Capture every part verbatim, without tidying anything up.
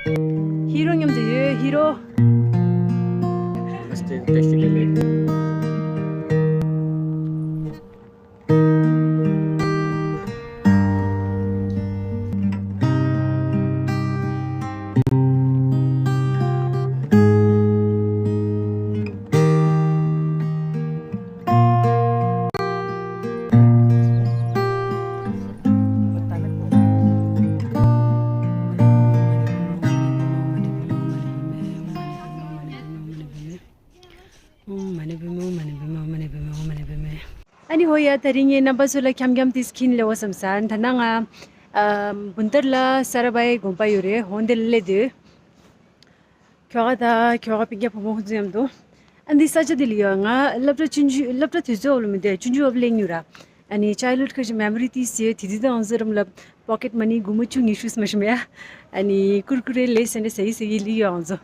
ཧི་རོ་མཉམ་དུ་ཡོད། ཧི་རོ། ཨ་ནི་ཧོ་ཡ། ད་རིང་ངས་རྣམ་པ་ཚོ་ལ་འཁྱམ་འཁྱམ་དེ་སྐྱིད་ལེ་བོ་བསམ་ས། ད་ནང་ང་བུན་ཏར་ལ་ས་ར་བའི་དགོན་པ་ཡོད་རེད། ཧོན་དེ་ལ་སླེབས་དུས། ཁྱོ་ག་དང་ཁྱོ་ག་སྤུན་ཀྱག་བུ་མོ་ཁོང་ཚོ་མཉམ་དུ། ཨ་འདི་ས་ཆ་འདི་ལ་ཡོད། ང་སློབ་གྲྭ་ཆུང་ཆུང་སློབ་གྲྭ་དུས་ཚོད་འོག་ལ་མི་འདུག་ཆུང་ཆུང་འོག་ལ་སླེབས་མྱོང་ར། ཨ་ནི་ཆའི་ལུད་ཁ་ཤས་མེ་མོ་རི་ཏིས་ཡོད། དེ་དུས་དང་ང་ཚོ་རམ་ལ་པོ་ཀེད་མ་ནི་སྒོར་མོ་བཅུ་གཉིས་ཤུགས་མ་ཤི་མེད་ཨ། ཨ་ནི་ཀུར་ཀུ་རེ་ལེ་སེ་འདྲ་ཟ་ཡི་ཟ་ཡི་ལི་ཡོད་ང་ཚོ།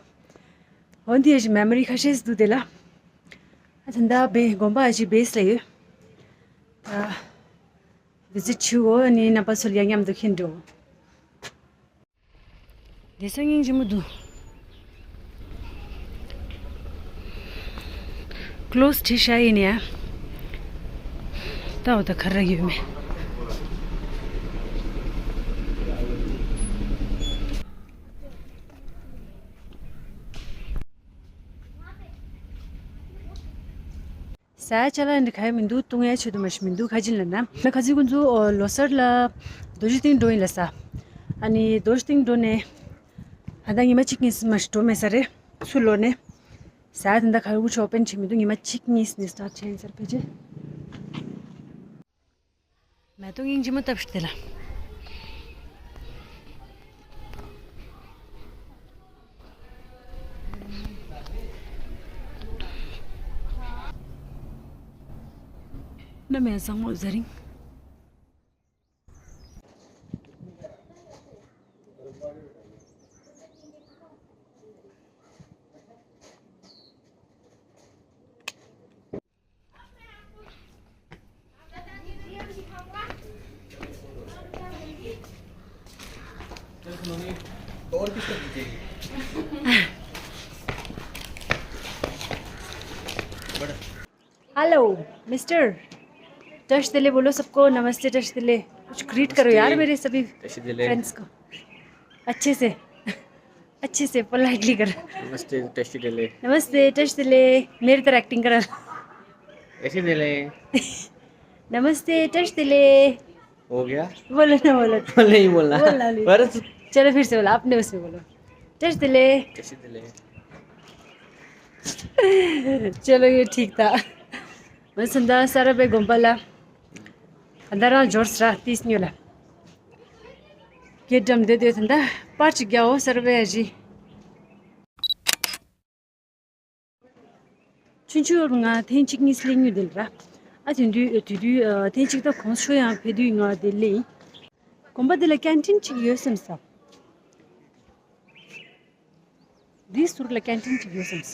འོན་ཏེ་ཡ་ཞིག་མེ་མོ་རི་ཁ་ཤས་སུ་འདུག་དེ་ལ། ཨ་ད་ད་བེ་དགོན་པ་ཨ་ཞིག་བེས་ལ་ཡོད། ད་བི་ཛིཊ་བྱེད་འོ་ནི་རྣམ་པ་ཚོ་ལ་ཡང་མཉམ་དུ་ཁྱེར་འགྲོ། བདེ་ས་སྙིང་རྗེ་མོ་འདུག་ཀློ་སི་བྲིས་ཤག་ཡིན་ཡ། ལྟ་འོ་ད་ག་རེ་ཡོད་མེད། ཟ་ཡ་ཅ་ལག་འདི་ག་ཡ་མི་འདུག་བཏུང་ཡ་ཆེད་དུ་མ་ཞིག་མི་འདུག་ཁ་ཅིན་ལ་ན། ན་ཁ་ཚིག་ཁོང་ཚོ་ལོ་གསར་ལ་རྡོ་རྗེ་གདན་འགྲོ་ཡིན་ལ་ས། ཨ་ནི་རྡོ་རྗེ་གདན་འགྲོ་ནས། ད་ལྟ་ཉི་མ་གཅིག་གཉིས་མ་ཞིག་འགྲོ་མེད་ས་རེད། ཚུར་ལོག་ནས། ཟ་ཡ་ད་ལྟ་ག་རེ་ཆོག་པན་བྱེད་མི་འདུག་ཉི་མ་གཅིག་གཉིས་ནས་སི་ཊར་ཊི་བྱས་ཡིན་ས་རེད་ཕལ་ཆེར། མེ་ཏོག་སྙིང་རྗེ་མོ་བཏབ་ཤིག་དེ་ལ། ན་མེ་བཟང་མོ་ཟ་རིང་། hello mister, touch दिले बोलो सबको, नमस्ते टश दिले। कुछ ग्रीट करो यार नमस्ते। मेरे सभी टश दिले। फ्रेंड्स को अच्छे से। अच्छे से पोलाइटली कर। नमस्ते टश दिले। नमस्ते टश दिले। मेरी तरह एक्टिंग कर। ऐसे दिले। नमस्ते टश दिले। हो गया। बोलो ना, बोलो। नहीं बोलना। बोलना नहीं। पर चलो फिर से बोलो, आपने उसमें बोलो। टश दिले। टश दिले। चलो ये ठीक था। मैं संदा सारा पे गोम्बला। अंदर आ जोर सरा तीस न्यूला। के डम दे दे संदा। पाँच गया हो सर वे जी। ཆུང་ཆུང་ང་ཐེངས་གཅིག་གཉིས་སླེབས་མྱོང་དེ་ལ་ར། ཨ་དེ་དུས་དེ་དུས་ཐེངས་གཅིག་ད་གོང་ཆོ་ཡང་ཕེབས་དུས་ང་དེ་སླེབས་ཡིན། དགོན་པ་དེ་ལ་ཀན་ཊིན་གཅིག་ཡོད་བསམ་ས། འདིའི་ཟུར་ལ་ཀན་ཊིན་གཅིག་ཡོད་བསམ་ས།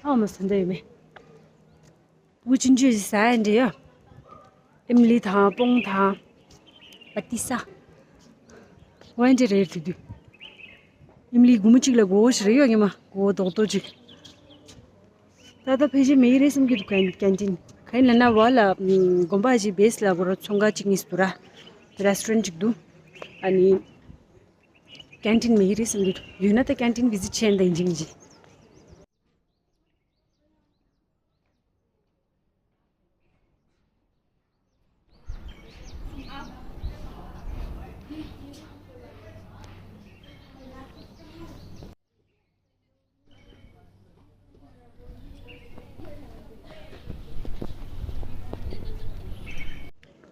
ཨ་མ་ས་འདྲ་ཡོད་མེད། བུ་ཆུང་ཆུང་ཟ་ཡ་འདྲ་ཡོད། ཨིམ་ལི་དང་སྤོང་དང་། པ་ཏི་ས། ཝན་ཏི་རེད་དེ་དུས། ཨིམ་ལི་སྒོར་མོ་གཅིག་ལ་སྒོར་བཞི་རེ་ཡོད་ངེས་མ་སྒོར་རྡོག་རྡོག་ཅིག་ད་ལྟ་ཕལ་ཆེར་མེད་ཀྱི་རེད་བསམ་གྱི་འདུག་ཀན་ཀན་ཊིན། ག་ཡིན་ལབ་ན་བ་ལ་དགོན་པ་ཞིག་བེས་ལ་སྒོར་ཚོང་ཁང་གཅིག་གཉིས་འདུག་ར། རེ་སི་ཊོ་རན་ཊི་ཅིག་འདུག་ཨ་ནི་ཀན་ཊིན་མེད་ཀྱི་རེད་བསམ་གྱི་འདུག་ཡོད་ན་ད་ཀན་ཊིན་བི་ཛིཊ་བྱས་ཡིན་ད་ཡིན་གཅིག་ཡིན་གཅིག་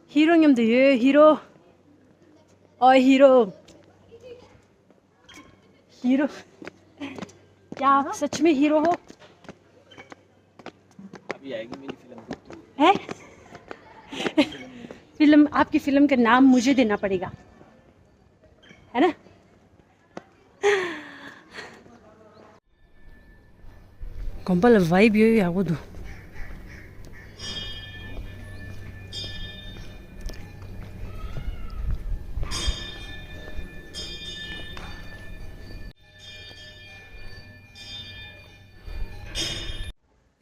ཧི་རོ་མཉམ་དུ་ཡོད། ཧི་རོ། ཨོ་ཧི་རོ། हीरो। क्या आप सच में हीरो हो? अभी आएगी मेरी फिल्म। हैं? फिल्म, आपकी फिल्म का नाम मुझे देना पड़ेगा, है ना? དགོན་པ་ལ་ཝའིབ་ཡོད་ཡག་པོ་འདུག་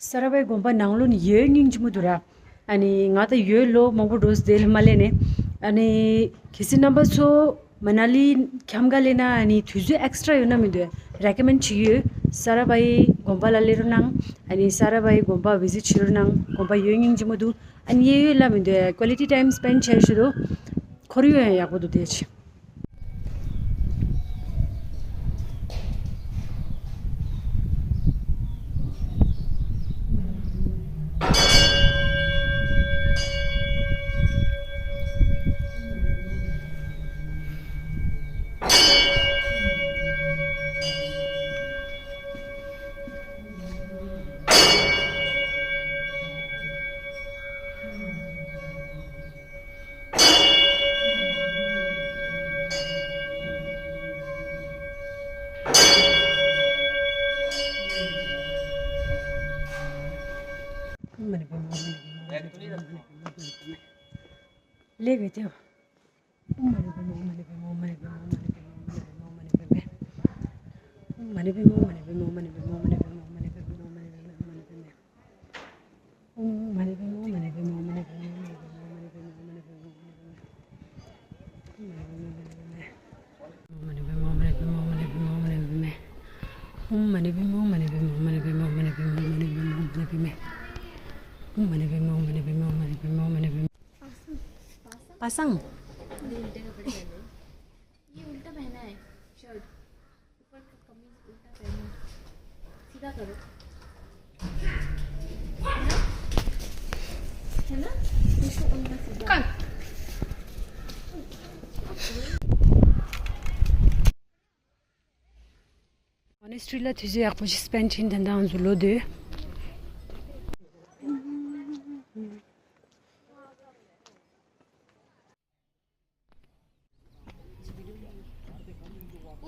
ས་ར་བའི་དགོན་པ་ནང་ལོགས་ནས་ཡོད་སྙིང་རྗེ་མོ་འདུག་ར། ཨ་ནི་ང་ད་ཡོད་ལོ་མང་པོ་འགྲོ་སོང་དེ་ལ་མ་སླེབས་ནས། ཨ་ནི་གལ་སྲིད་རྣམ་པ་ཚོ་མ་ན་ལི་འཁྱམས་ཁ་སླེབས་ན། ཨ་ནི་དུས་ཚོད་ཨེག་སི་ཊ་ར་ཡོད་ན་མི་འདུག་རེ་ཀོ་མེན་ཌི་བྱེད་ཀྱི་ཡོད། ས་ར་བའི་དགོན་པ་ལ་སླེབས་རོགས་གནང་། ཨ་ནི་ས་ར་བའི་དགོན་པ་བི་ཛིཊ་བྱེད་རོགས་གནང་། དགོན་པ་ཡོད་སྙིང་རྗེ་མོ་འདུག་ཨ་ནི་གཡས་གཡོན་ལ་མི་འདུག་ཀོ་ལི་ཊི་ཊའིམ་སི་པེན་ཌི་བྱས་ཤི་འདུག་ཁོར་ཡུག་ཡང་ཡག་པོ་འདུག་དེ་ཕྱི། पासंग। ये उल्टा पहना है, शर्ट। ऊपर का कमीज उल्टा पहनो, सीधा करो। है ना? इसको उल्टा सीधा। ཨོ་ནེ་སི་ཊི་རི་ལ་དུས་ཚོད་ཡག་པོ་ཞིག་སི་པེན་ཌི་བྱས་ནས་ད་ལྟ་ང་ཚོ་ལོག་སྡོད།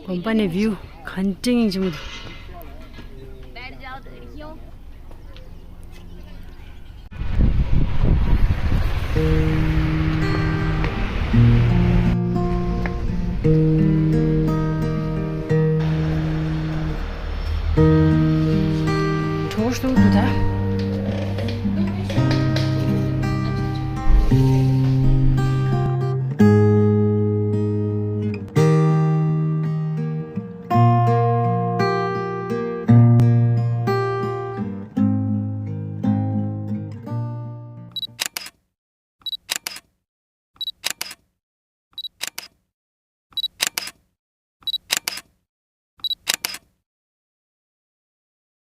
དགོན་པ་ནས་བིའུ་གང་དྲན་ཡིན་གྱི་མི་འདུག